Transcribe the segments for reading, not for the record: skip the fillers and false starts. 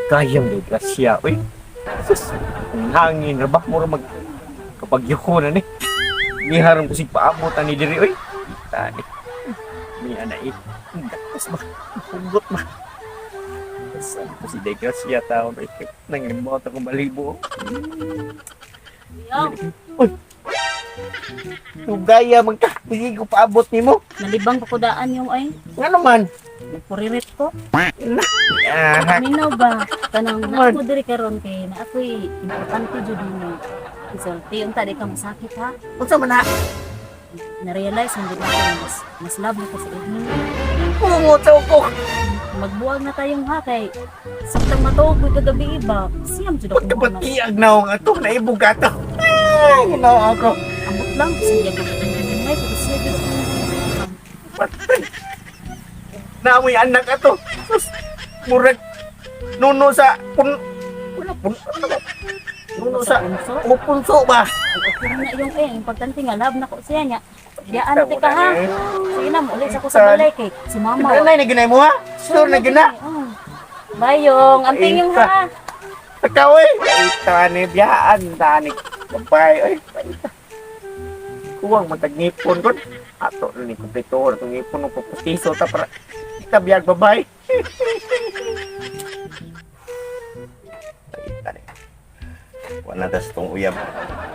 Kayang day grasya, uy. Sus, ang hangin ra ba mura mag kapag yuko na ni. Niharam ko sig paabot ani diri, uy. Kita ni. Ni ana eh. Gatas ba? Hugot ba? Saan ko si Day Gracia tao ba? Nanglimot akong balibo. Yo, Uy! Tugaya man ka. Hindi ko paabot nimo. Nalibang ko kudaan yung ay. Nga naman. Nagpuririt ko. Ah, Minaw ba? Kanang Man. na ako diri karon kay na ako'y importante jud nimo. Isulti unta di ka masakit ha. Unsa man na? Na-realize man jud ako na mas mas love mo ko sa inyo. Pungutaw ko. Magbuwag na tayong ha kay samtang matuog ko kagabi iba. Siyam jud ako na. Pagkapatiag na ako ato, naibog ka to. Ay, ginoo ako. Ambot lang sa iya ko. May ko siya jud ako. Patay. Naamoy anak ato. Sus, murag nuno sa pun wala pun ano ba? Nuno sa punso. o punso ba? Okay na yung eh, importante nga love na ko siya niya. Diyaan na ka ha. Sige na, ulit ako sa balay kay si mama. Ano na ginay mo ha? Sure na gina. Oh. Bayong, amping yung ha. Takaw eh. Ita ni biyaan tani. Babay oy. Paita. Kuwang matagnipon kon. Ato na ni kumpleto na itong ngipon ng pupustiso ta para kita biyag babay. Paita ni. Wala tas tong uyab.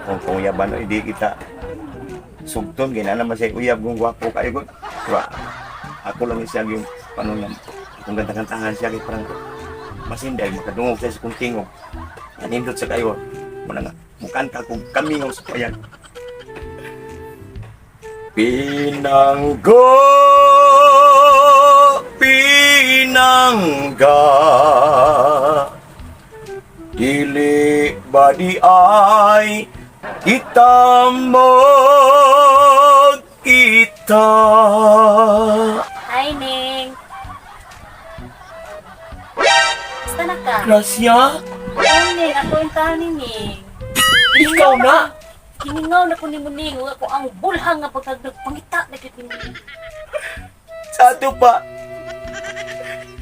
Kung tong uyaban, hindi kita sugton gina naman siya uyab kung gwapo kayo ko. Pero ako lang siya yung panungan. Kung ganda-kantahan siya kay parang masinday makadungog siya sa kong tingog. Nanindot sa kayo. Muna nga, mukanta kong kamingaw sa payag. Pinanggo, pinangga, dili ba di ay kita magkita? Hi, Ning. Basta na ka. Gracia, Ay, Ning, ako yung tao ni Ning. ikaw na! Hiningaw na ko ni mo, Ning. Ako ang bulhang nga pagkagdag. Pangita na gyud ni mo. Sa ato pa,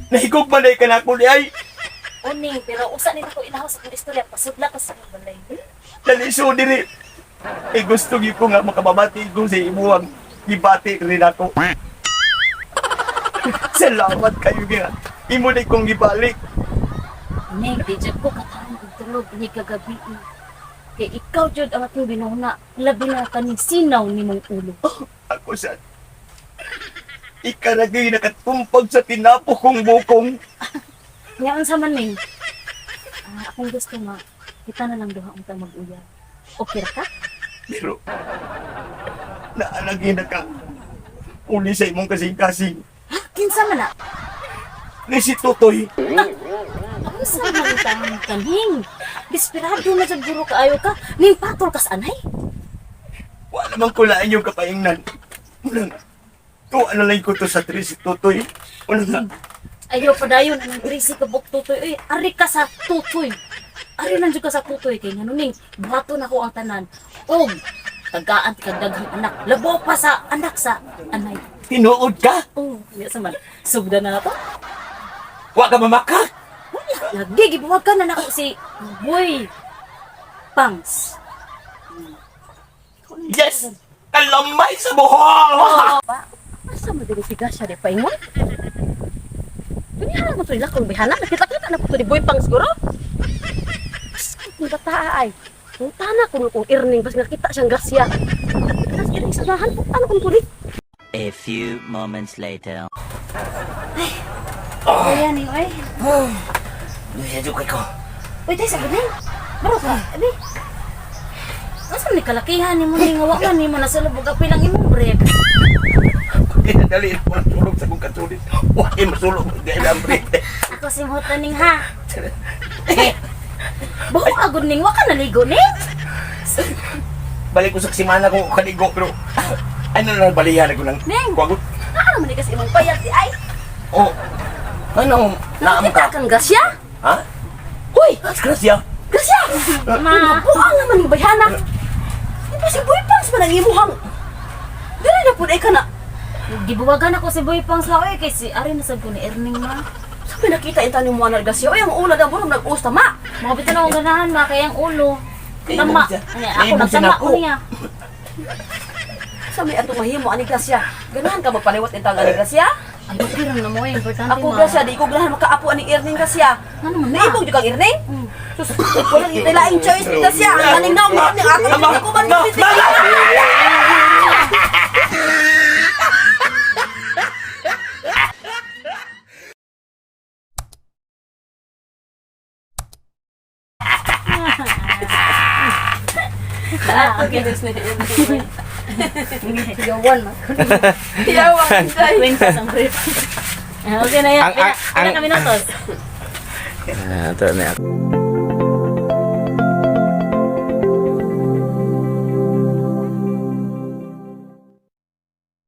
nahigog balay ka na ako ni ay, O, Ning, pero usa nito ko inahaw sa akong istorya. Pasudla ka sa akong balay. naliso diri. Eh gusto gyud ko nga makababati ko sa imuhang gibati rin ako. Salamat kayo nga. Imo na kong gibalik. Ning, di jud ko kataon og tulog ni kagabi. Eh. Kay ikaw jud ang akong binuna. Labi na kaning sinaw ni mong ulo. Ako sa ikalagay nakatumpag sa tinapo kong bukong. Nga unsa man ning? Ah, akong gusto nga kita na lang duha unta mag-uyab. Okay ra ka? Pero naalagay na ka. Uli sa imong kasing-kasing. Ha? Kinsa man na? Ni si Totoy. Unsa man tang kaning? Desperado na jud guro kaayo ka. Ning patol kas anay. Wala namang kulaan yung kapaingnan. Wala nga. Tuwa na lang ko to sa tri si Totoy. Wala nga. Ayaw padayon ang grisi ka buk tutoy. Uy, ari ka sa tutoy. Ari lang jud ka sa tutoy kay ngano ning buhaton ako ang tanan. Og tagaan ti kag daghang anak. Labo pa sa anak sa anay. Tinuod ka? Oh, di sa man. Sugda na to. Wa ka mamaka? Lagi gibuwag ka na nako si Boy Pangs. Yes! Kalamay sa buhol! Asa mo diri si Gasha di paingon? Dunya mo to nila kung bihana nakita-kita na po to ni Boy Pangs guro. Kung bataa ay. Kung tana kung kung irning bas nakita siyang Gasya. Nas irning sa dahan po ano kung tuloy. A few moments later. Ayan ni oy. Duya kay ko. Uy, tay sa galing. Baro ka. Abi. Asa ni kalakihan nimo ni nga wa man nimo nasulubog apil ang imong brief. Kinadali mo ang tulog sa kong kasulit. Wa kay masulog dahil ang break. Ako si ning ha. Buho agud ning wa ka naligo ning. Balik ko sa simana kung kaligo pero ano na lang balihan ko lang. Neng! Kuwagot. Ano man ni kasi imong payat di ay? Oh. Ano? Naam Kita ka? kang Gasya. Ha? Hoy, Grasya. Grasya! Ma, buang naman yung bayhana. Di ba si Boy Pangs man ang imuhang? Dili na pud ay ka na. Gibuwagan ako si Boy Pangs la oy kay si ari na sad ko ni Erning ma. Sa may nakita inta ni mo na Gracia, oy, ang ulo na mo nag-usta ma. Mga bitan akong ganahan ma kay ang ulo. Tama. Naibog siya. Ay, ako Naibog siya nagtama nako. ko niya. Sa may atong mahimo ani Gracia. Ganahan ka magpaliwat intang ani Gracia? Ay, okay lang na mo eh. Importante Ako ma. Gracia, di ko ganahan makaapo ani Erning Gracia. Ano man na? Naibog jud kang Erning? Mm. Sus, wala ni laing choice ni Gracia. Ang galing na mo ni ako ni ko man ni. Ah, okay. Yawan ma. Yawan. Kwenta sa brief. Ah, okay na yan. Ang- Pila, pila ang- ka minutos. Ah, ito na.